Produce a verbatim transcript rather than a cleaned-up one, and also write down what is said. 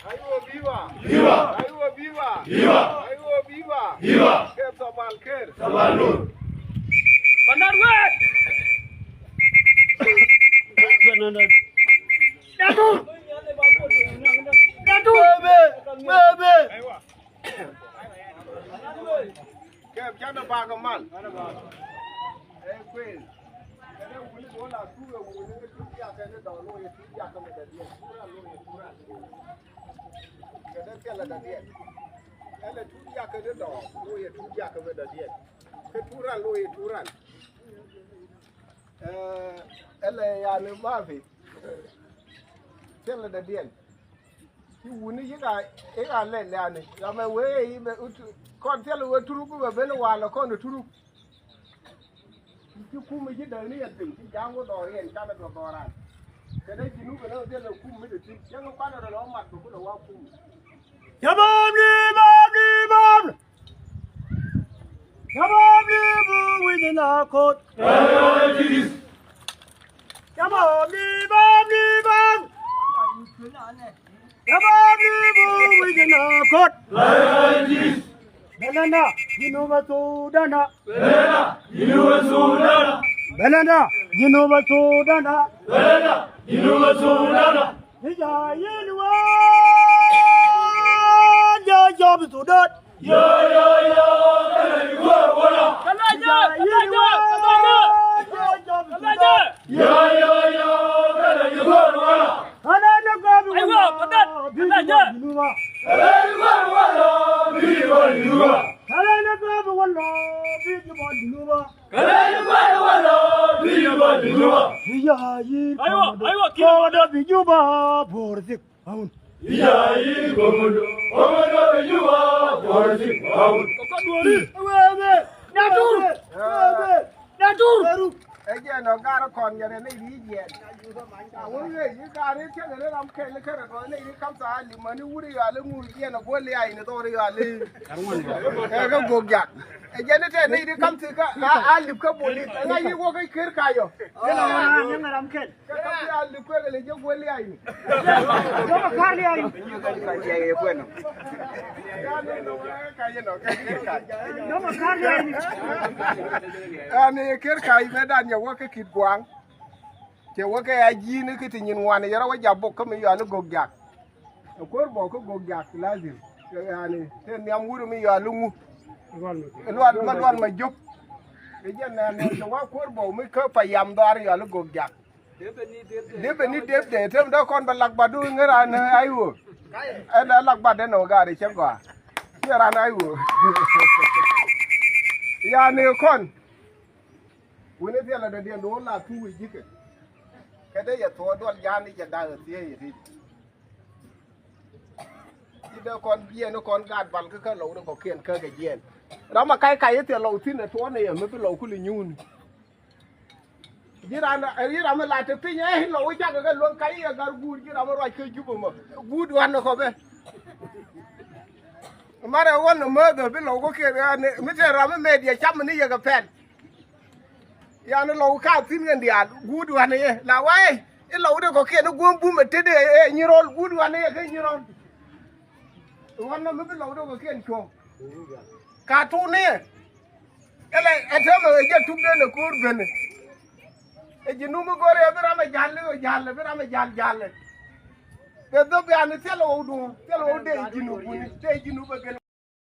Aiwa, viva! Viva! Aiwa, viva! Viva! Aiwa, viva! Viva! Ker Sabal, ker! Sabal Nur! Bandar wet! Datur! Datur! Bebe! Bebe! Kɛp canɛ bakɛ mal. Ɛ kuëë. Kɛnɛ wuli duɔl a tuur ɛ wuli ni tuur diakä ni dɔɔr lo̱ yɛ tuur diakä mi dɔ̱diɛn. Tuur a lo̱ yɛ tuur a. Kɛnɛ thilɛ dɔ̱diɛn. Ɛlɛ tuur diakä ni dɔɔr lo̱ yɛ tuur diakä mi dɔ̱diɛn. Kɛ tuur a lo̱ yɛ tuur a. Ɛ, ɛlɛ yani mafi. Thilɛ dɔ̱diɛn. Ci wuni yik a, yik a lɛl yani. Ram ɛ wee yi bɛ ut-, kɔn thil wee turuk bɛ ben walɛ kɔn turuk. Ci kum ji̱ däk ni yɛ thi̱n, ci ja̱a̱ŋ wä dɔɔr yɛn, canɛ dɔɔr dɔɔran. Kɛnɛ ji̱ nu kɛnɛ wä thil ɛ kum mi dee thi̱n. Cäŋ kuanɛ rɔ lɔ mat bɛ kulɛ wa kum. Cä bäm ni bäm ni bäm. Cä bäm ni bäm wi̱ni na ko̱t. Cä bäm ni bäm ni bäm. Cä bäm ni bäm wi̱ni na ko̱t. Bɛlɛnda, Jinubä Sudana. Bɛlɛnda, Jinubä Sudana. Bɛlɛnda, Jinubä Sudana. Bɛlɛnda, Jinubä Sudana. Ni ja yin wä, ja jɔb Sudan. Yo, yo, yo, kɛnɛ ji̱ go̱o̱r wala. Kɛnɛ ji̱, kɛnɛ ji̱, kɛnɛ ji̱. Yo, yo, yo, kɛnɛ ji̱ go̱o̱r wala. Kɛnɛ ni go̱o̱r wala. Aiwa, kɛnɛ, kɛnɛ ji̱. Kɛnɛ ji̱ go̱o̱r wala, bi ji̱ go̱o̱r Jinubä. Kɛnɛ ni go̱o̱r wala, bi ji̱ go̱o̱r Jinubä. Kɛnɛ ji̱ go̱o̱r wala, bi ji̱ go̱o̱r Jinubä. Bi ji̱ go̱o̱r Jinubä. Aiwa, aiwa, kɛnɛ. Go̱o̱r bi Juba, bo̱o̱r thik. Awun. Iya yi komodo, komodo yi wa, forsi, awun. Wewe, natur. Wewe, natur. Ɛ jɛn ɔ gar kɔn yɛrɛ ni yi jɛn. Awun ye yi gar yi kɛn ni ram kɛn ni kɛn ni kam sa ali mani wuri yali ŋu jɛn ɔ goli ai ni dori yali. Ɛ ka gog jak. Ɛ jɛn ni tɛ ni di kam si ka a, a lip ka boli. Ŋa yi wä ka kir ka yɔ. Ni ram kɛn. Kɛ kap ti a lip kuek lɛ jɛ guɛ lia̱a̱ ni. Jɔmɔ ka̱r lia̱a̱ ni. Jɔmɔ ka̱r lia̱a̱ ni. Ani kir ka̱c mɛ dan yɛ wä kä Kit Gua̱a̱ŋ. Cɛ wä kɛ a ji̱n kä ti nyin ŋuan yɛrɛ wä jap bok kä mi yɔal i̱ Gok Jak. Ɛ kuäär bɔ kä Gok Jak lazim. Yani te nhiam wut mi yɔal i̱ ŋu. Lual ma lual ma jop. Ɛ jɛ nɛn nɛn cɛ wä kuäär bɔ mi kä pa yam dhɔaar yɔal i̱ Gok Jak. Dee bɛ ni dee tem dee kɔn bɛ lak bat du ŋäran ai ɣöö. Ɛn ɛ lak bat dee nɔ gaari cɛ gɔaa. Ciɛ ran ai ɣöö. Yani kɔn. Wini thiɛlɛ dee diɛn duun la thu wi̱i̱ ji̱kɛ. Kɛ dee yɛ thuɔɔ duɔl ja̱a̱n ni jɛ da̱a̱k thiee yɛ rit. Ci dee kɔn jiɛn ni kɔn gaat bal kä kä lɔw ni kɔkiɛn kä kɛ jiɛn. Ram a kac kac i̱ thiɛ lɔw thi̱n ɛ tuɔɔn ni yɛ mi bi lɔw kuli nyuuni. Ji̱ ram, ji̱ ram mi la te piny ɛ lɔ wi̱c cakɛ kɛ luäŋ ka i̱ ɛ gar guur ji̱ ram mi ruac kä Jubɛ mɔ. Guur duan ni kɔpɛ. Marɛ ɣɔn ni määthä bi lɔ wä kiɛn ɣän mi te ram mi mɛt yɛ cam mi ni yɛ kɛ pɛl. Yan lɔw ka thi̱n kɛn diaal guut wanɛ yɛ la wa̱i̱. Ilɔw de kɔkiɛn i̱ guäm bumɛ tetdɛ ɛ nyirɔl guut wanɛ yɛ kä nyirɔl. Wanɛ mi bi lɔw de kɔkiɛn cuɔ̱ŋ. Ka tuuni yɛ. Ɛlɛ ɛ täämɛ ɛ jɛ tukdɛ nɛ ko̱o̱r benɛ. Ɛ ji̱ numi go̱rɛ ɛ bi ram ɛ ja̱l ɛ ja̱l ɛ bi ram ɛ ja̱l ja̱l ɛ. Bɛ dhop yani thilɛ wä duɔ̱ɔ̱ŋ thilɛ wä dee ji̱ nup wuni dee ji̱ nup ɛ gɛl.